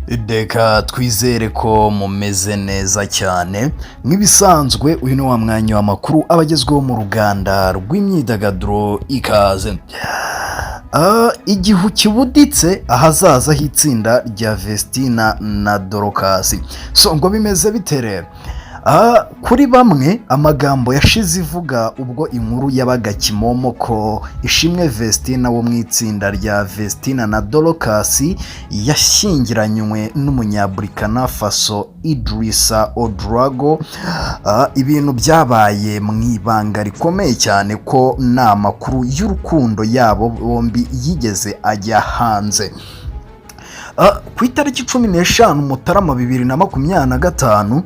Reka twizere ko mumeze neza cyane. Nk'ibisanzwe, uyu ni wa mwanya w'amakuru aba agezweho mu ruganda rw'imyidagaduro. Ikaze. Igihu kibuditse ahazaza h'itsinda rya Vestina na Dorcas. So ngo bimeze bite rero? Kuri bamwe amagambo yashize ivuga ubwo inkuru yabaga kimomo ko Ishimwe Vestina wo mu itsinda rya Vestina na Dorcas yashyingiranywe n'Umunyaburikina Faso Idrissa Ouedraogo. Ibintu byabaye mu ibanga rikomeye cyane ko nta makuru y'urukundo yabo bombi yigeze ajya hanze. Ku itariki 15 Mutarama 2025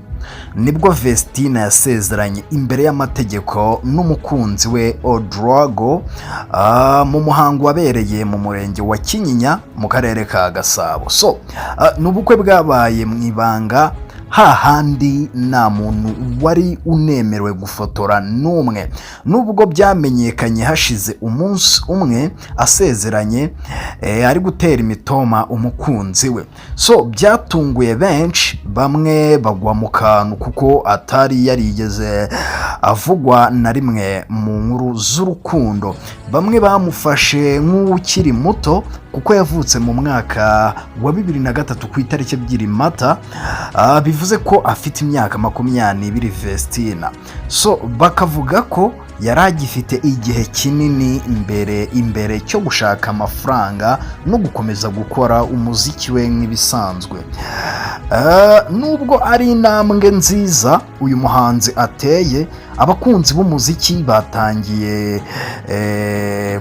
nibwo Vestina yasezeranye imbere y'amategeko n'umukunzi we Ouedraogo, mu muhango wabereye mu Murenge wa Kinyinya mu Karere ka Gasabo. So ni ubukwe bwabaye mu ibanga, hahandi nta muntu wari unemerewe gufotora n'umwe, nubwo byamenyekanye hashize umunsi umwe asezeranye, ari gutera imitoma umukunzi we. So byatunguye benshi, bamwe bagwa mu kantu kuko atari yarigeze avugwa na rimwe mu nkuru z'urukundo. Bamwe bamufashe nk'ukiri muto kuko yavutse mu mwaka wa 2003 ku itariki 2 Mata, bivuze ko afite imyaka 22 Vestina. So bakavuga ko yari agifite igihe kinini imbere cyo gushaka amafaranga no gukomeza gukora umuziki we nk'ibisanzwe. Nubwo ari intambwe nziza uyu muhanzi ateye, abakunzi b'umuziki batangiye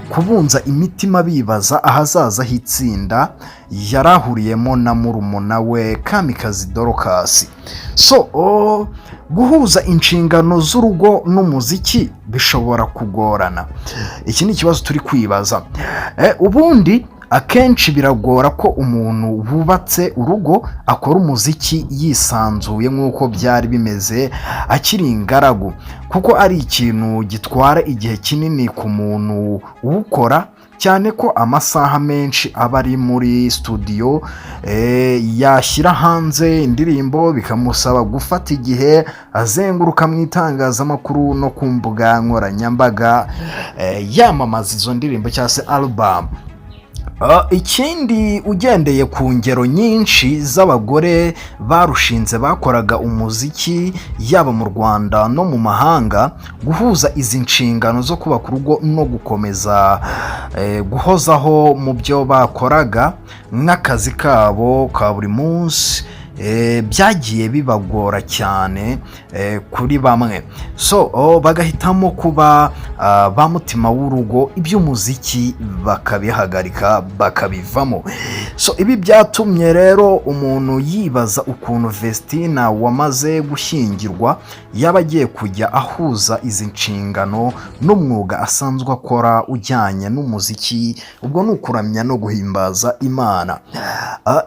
kubunza imitima bibaza ahazaza h'itsinda yari ahuriyemo na murumuna we Kamikazi Dorcas. So guhuza inshingano z'urugo n'umuziki bishobora kugorana. Iki ni ikibazo turi kwibaza. Ubundi akenshi biragora ko umuntu wubatse urugo akora umuziki yisanzuye nk'uko byari bimeze akiri ingaragu, kuko ari ikintu gitwara igihe kinini ku muntu uwukora, cyane ko amasaha menshi aba ari muri studio. Yashyira hanze indirimbo bikamusaba gufata igihe azenguruka mu itangazamakuru no ku mbuga nkoranyambaga, yamamaza izo ndirimbo cyangwa se album. Ikindi, ugendeye ku ngero nyinshi z'abagore barushinze bakoraga umuziki yaba mu Rwanda no mu mahanga, guhuza izi nshingano zo kubaka urugo no gukomeza guhozaho mu byo bakoraga nk'akazi kabo ka buri munsi, byagiye bibagora cyane kuri bamwe. So bagahitamo kuba ba mutima w'urugo, iby'umuziki bakabihagarika, bakabivamo. So ibi byatumye rero umuntu yibaza ukuntu Vestina wamaze gushyingirwa yaba agiye kujya ahuza izi nshingano n'umwuga asanzwe akora ujyanye n'umuziki, ubwo ni ukuramya no guhimbaza Imana.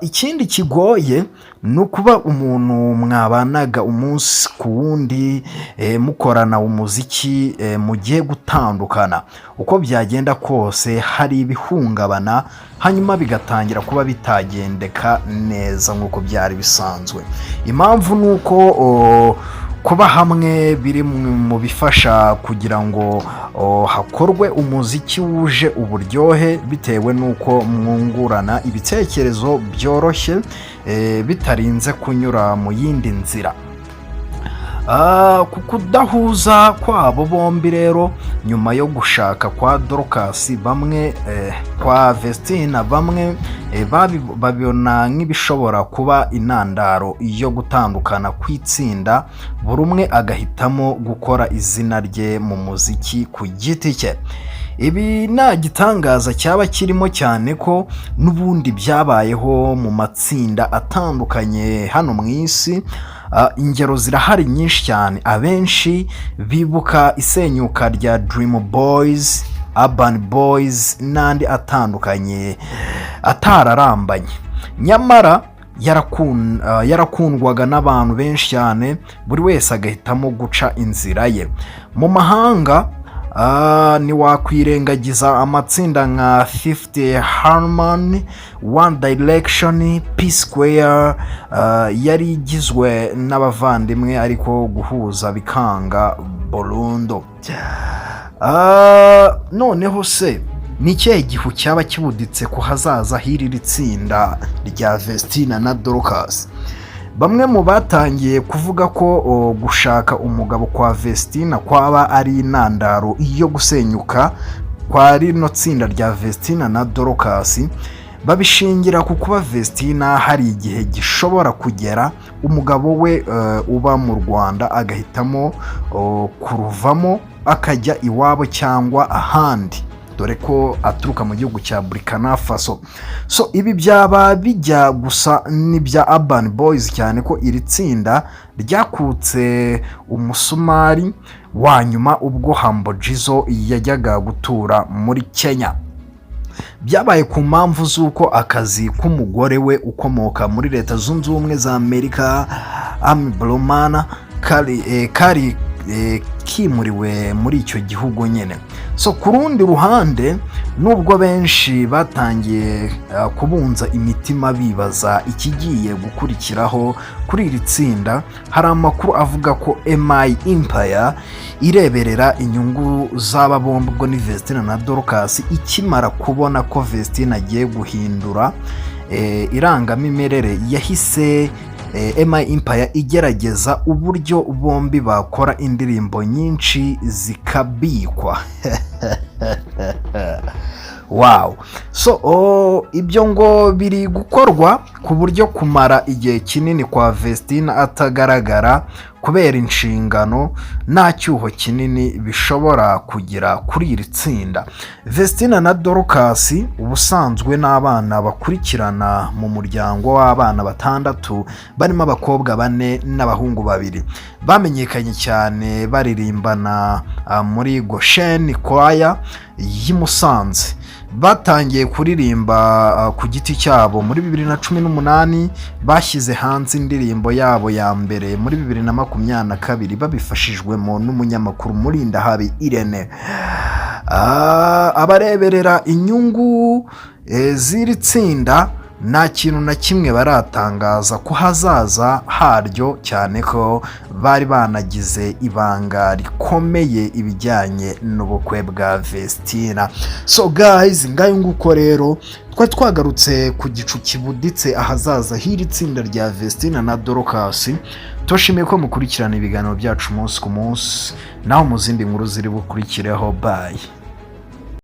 Ikindi kigoye ni ukuba umuntu mwabanaga umunsi ku wundi, mukorana umuziki, mugiye gutandukana. Uko byagenda kose hari ibihungabana, hanyuma bigatangira kuba bitagendeka neza nk'uko byari bisanzwe. Impamvu ni uko kuba hamwe biri mu bifasha kugira ngo hakorwe umuziki wuje uburyohe, bitewe n'uko mwungurana ibitekerezo byoroshye, bitarinze kunyura mu yindi nzira. Ku kudahuza kwabo bombi rero nyuma yo gushaka kwa Dorcas, bamwe kwa Vestina, bamwe babibona nk'ibishobora kuba intandaro yo gutandukana kw'itsinda, buri umwe agahitamo gukora izina rye mu muziki ku giti cye. Ibi nta gitangaza cyaba kirimo, cyane ko n'ubundi byabayeho mu matsinda atandukanye hano mu isi. Ingero zirahari nyinshi cyane. Abenshi bibuka isenyuka rya Dream Boys, Urban Boys n'andi atandukanye atararambanye, nyamara yarakundwaga n'abantu benshi cyane, buri wese agahitamo guca inzira ye. Mu mahanga Ntiwakwirengagiza amatsinda nka Fifth Harmony, One Direction, P Square, yari igizwe n'abavandimwe ariko guhuza bikanga burundu. Noneho se ni ikihe gihu cyaba kibuditse ku hazaza h'iri tsinda rya Vestina na Dorcas? Bamwe mu batangiye kuvuga ko gushaka umugabo kwa Vestina kwaba ari intandaro yo gusenyuka kwa rino tsinda rya Vestina na Dorcas, babishingira ku kuba Vestina hari igihe gishobora kugera umugabo we uba mu Rwanda agahitamo kuruvamo akajya iwabo cyangwa ahandi, dore ko aturuka mu gihugu cya Burkina Faso. So ibi byaba bijya gusa n'ibya Urban Boys, cyane ko iri tsinda ryakutse umusumari wa nyuma ubwo Humble Jizzo yajyaga gutura muri Kenya. Byabaye ku mpamvu z'uko akazi k'umugore we ukomoka muri Leta Zunze Ubumwe za Amerika, Amy Blauman, kari kimuriwe muri icyo gihugu nyine. So ku rundi ruhande, nubwo benshi batangiye kubunza imitima bibaza ikigiye gukurikiraho kuri iri tsinda, hari amakuru avuga ko MI Empire ireberera inyungu z'aba bombi, ubwo ni Vestina na Dorcas, ikimara kubona ko Vestina agiye guhindura irangamimerere, yahise MI Empire igerageza uburyo bombi bakora indirimbo nyinshi zikabikwa. Wow! So ibyo ngo biri gukorwa ku buryo kumara igihe kinini kwa Vestina atagaragara kubera inshingano nta cyuho kinini bishobora kugira kuri iri tsinda. Vestina na Dorcas ubusanzwe n'abana bakurikirana mu muryango w'abana batandatu, barimo abakobwa bane n'abahungu babiri. Bamenyekanye cyane baririmbana muri Goshen Choir y'i Musanze. Batangiye kuririmba ku giti cyabo muri 2018. Bashyize hanze indirimbo yabo ya mbere muri 2022 babifashijwemo n'umunyamakuru Murindahabi Irene. Abareberera inyungu z'iri tsinda nta kintu na kimwe baratangaza ku hazaza haryo, cyane ko bari banagize ibanga rikomeye ibijyanye n'ubukwe bwa Vestina. So guys, ngayo nguko rero, twari twagarutse ku gicu kibuditse ahazaza h'iri tsinda rya Vestina na Dorcas. Tubashimiye ko mukurikirana ibiganiro byacu umunsi ku munsi, naho mu zindi nkuru ziri bukurikireho. Bye.